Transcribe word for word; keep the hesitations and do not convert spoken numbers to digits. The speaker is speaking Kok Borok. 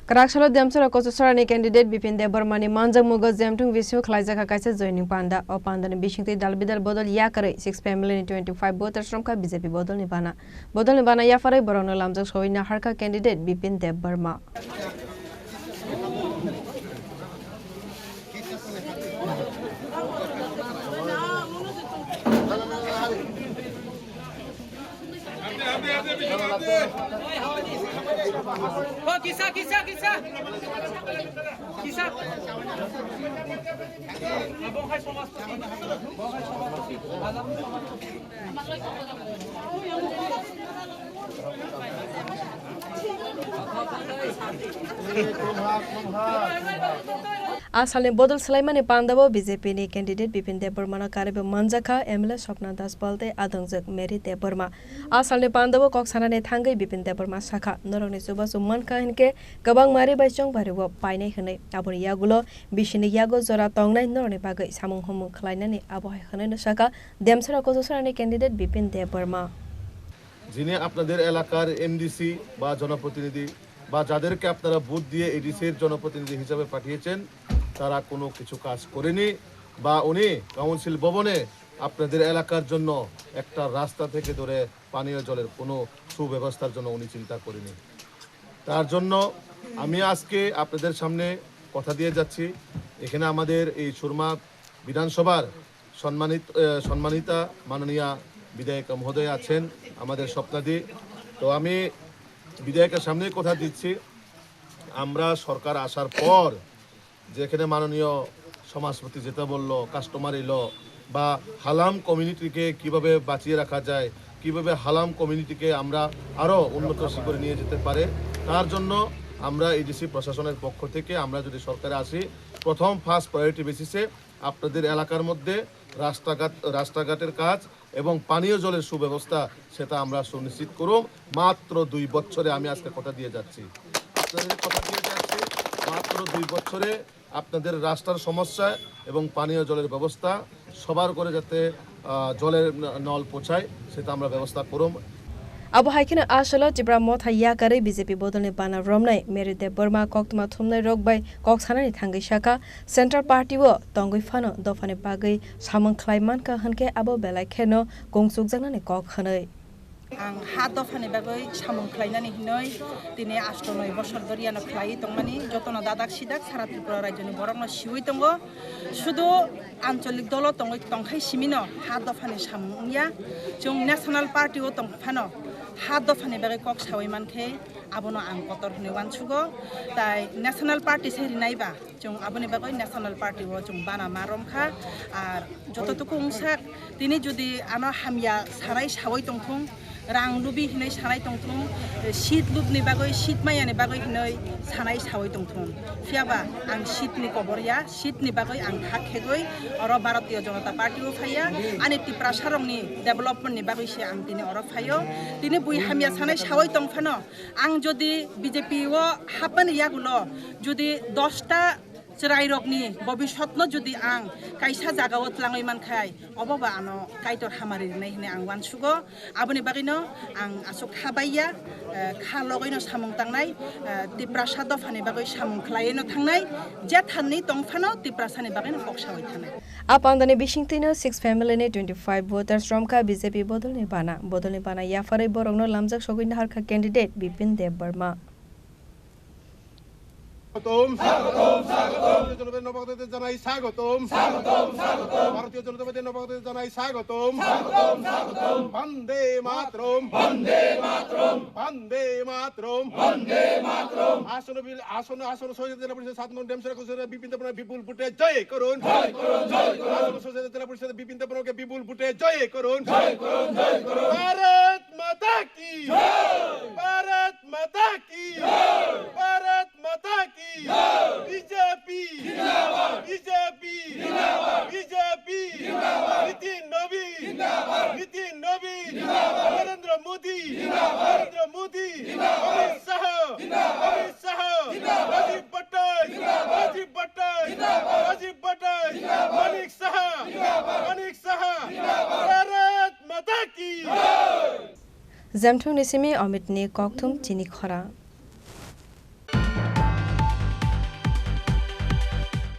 Kwrak salo Demchara Kochusarani candidate Bipin Debbarmani manjakmugo Jemthung V C o khwlaijakha kaisa joining panda. O pandani bisingtwi dal bidal bodol yakarwi six family ni twenty five voters romkha B J P bodolni bana. Bodolni bana yapharwi borokno lamjak soi naharkha candidate Bipin Debbarma. A salni bodol swlaimani pandao B J P ni candidate Bipin Debbarmano karwibo manjakha M L A Swapna Dashpal tei adongjwk Mary Debbarma. A salni pandao kok sanani thangwi Bipin Debbarma sakha, norokni chubachu mankha hinkhe kwbang mari bai chongbario painai hwnwi. Aboni yagulo bisini yago jora tongnai norokni bagwi samung humung khwlainani abo hai hwnwino sakha Demchara Kochusarani candidate Bipin Debbarma. যিনি আপনাদের এলাকার এমডিসি বা জনপ্রতিনিধি বা যাদেরকে আপনারা ভোট দিয়ে এডিসির জনপ্রতিনিধি হিসাবে পাঠিয়েছেন, তারা কোনো কিছু কাজ করেনি বা উনি কাউন্সিল ভবনে আপনাদের এলাকার জন্য একটা রাস্তা থেকে ধরে পানীয় জলের কোনো সুব্যবস্থার জন্য উনি চিন্তা করেনি। তার জন্য আমি আজকে আপনাদের সামনে কথা দিয়ে যাচ্ছি। এখানে আমাদের এই সুরমা বিধানসভার সম্মানিত, আহ, সম্মানিতা মাননীয়া বিধায়িকা মহোদয় আছেন, আমাদের স্বপ্নাদি। তো আমি বিধায়কের সামনেই কথা দিচ্ছি, আমরা সরকার আসার পর যেখানে মাননীয় সমাজপতি যেটা বলল, কাস্টমারি ল বা হালাম কমিউনিটিকে কিভাবে বাঁচিয়ে রাখা যায়, কিভাবে হালাম কমিউনিটিকে আমরা আরও উন্নত শিখরে নিয়ে যেতে পারে, তার জন্য আমরা এডিসি প্রশাসনের পক্ষ থেকে আমরা যদি সরকারে আসি, প্রথম ফার্স্ট প্রায়োরিটি বেসিসে আপনাদের এলাকার মধ্যে রাস্তাঘাট, রাস্তাঘাটের কাজ এবং পানীয় জলের সুব্যবস্থা, সেটা আমরা সুনিশ্চিত করুম। মাত্র দুই বছরে, আমি আজকে কথা দিয়ে যাচ্ছি, আপনাদের কথা দিয়ে যাচ্ছি, মাত্র দুই বছরে আপনাদের রাস্তার সমস্যা এবং পানীয় জলের ব্যবস্থা সবার করে যাতে, আহ, জলের ন-, নল পৌঁছায়, সেটা আমরা ব্যবস্থা করুম। Abo hai kheno a salo Tipra Motha yakarwi B J P bodolni bana romnai Mary Debbarma koktwma thumnai rok bai kok sanani thangwi sakha, Central Party o tongwi phano dophani bagwi samung khlai mankha hwnkhe abo belai kheno kung chukjaknani kok hwnwi. Ang ha dophani bagwi samung khlainani hinwi tini asto noi bosor doriano khlaiwi tongmani, jotono dadak sidak sara Tripura rajyoni borokno siwi tongo. Sudu ancholik dolo tongwi tongkhai simino ha dophani samung wngya. Chwng National Party o tong phano ha dophani bagwi kok sawi mankhe abono ang kotor hwnwi uansugo. Tai National Party se rinaiba, chwng aboni bagwi National Party o chwng bana ma romkha. Ar jototuku wngsak tini jodi ano hamya sanai sawi tongthung, rang lubi hinwi sanai tongthung, seat lubni bagwi, seat mayani bagwi hinwi sanai sawi tongthung. Phiyaba ang seat ni kobor ya, seat ni bagwi ang kha khegwi oro Bharatiya Janata Party o phaiya. Ani Tiprasa rokni development ni bagwi se ang tini oro phaio. Tini bui hamya sanai sawi tong phano, ang jodi B J P o hapmani yagulo jodi dosta chwrairokni bobisotno jodi ang kaisa jagao tlangwi mankhai, obo ba ano Kaitor hamari rinai hwnwi ang uansugo. Aboni bagwino ang aswk kha baiya, eh, kha logwino samung tangnai, eh, Tiprasa dophani bagwi samung khlaiwino thangnai, je thanni tong phano Tiprasani bagwino kok sawi thangnai. A pandani bisingtwino six family ni twenty five voters romkha B J P bodolni bana. Bodolni bana yapharwi borokno lamjak sogwi naharkha candidate Bipin Debbarma. স্বাগতম। স্বাগতম, স্বাগতম। ভারতীয় জনতা পার্টি নবাগতদের জানাই স্বাগতম। স্বাগতম, স্বাগতম। ভারতীয় জনতা পার্টি নবাগতদের জানাই স্বাগতম। স্বাগতম, স্বাগতম। বন্দে মাতরম। বন্দে মাতরম। বন্দে মাতরম। বন্দে মাতরম। আসন্ন বিল-, আসন্ন, আসন্ন ছয় জেলা পরিষদ সাত নং ডেমসরা কক্সবাজার বিপিন দেবনাথ বিপুল ভোটে জয় করুন। জয় করুন, জয় করুন। আসন্ন ছয় জেলা পরিষদ বিপিন দেবনাথকে বিপুল ভোটে জয় করুন। জয় করুন, জয় করুন। ভারত মাতা কি জয়। ভারত মাতা কি জয়। ভারত মাতা কি জয়। বিজেপি জিন্দাবাদ। বিজেপি জিন্দাবাদ। বিজেপি জিন্দাবাদ। নিতিন নবীন জিন্দাবাদ। নিতিন নবীন জিন্দাবাদ। নরেন্দ্র মোদি জিন্দাবাদ। নরেন্দ্র মোদি জিন্দাবাদ। অমিত শাহ জিন্দাবাদ। অমিত শাহ জিন্দাবাদ। রাজীব ভট্টাচার্য জিন্দাবাদ। রাজীব ভট্টাচার্য জিন্দাবাদ। রাজীব ভট্টাচার্য জিন্দাবাদ। মানিক সাহা জিন্দাবাদ। মানিক সাহা জিন্দাবাদ। ভারত মাতা কি জয়। Jemthungni simi Omitni kokthum chini khorang.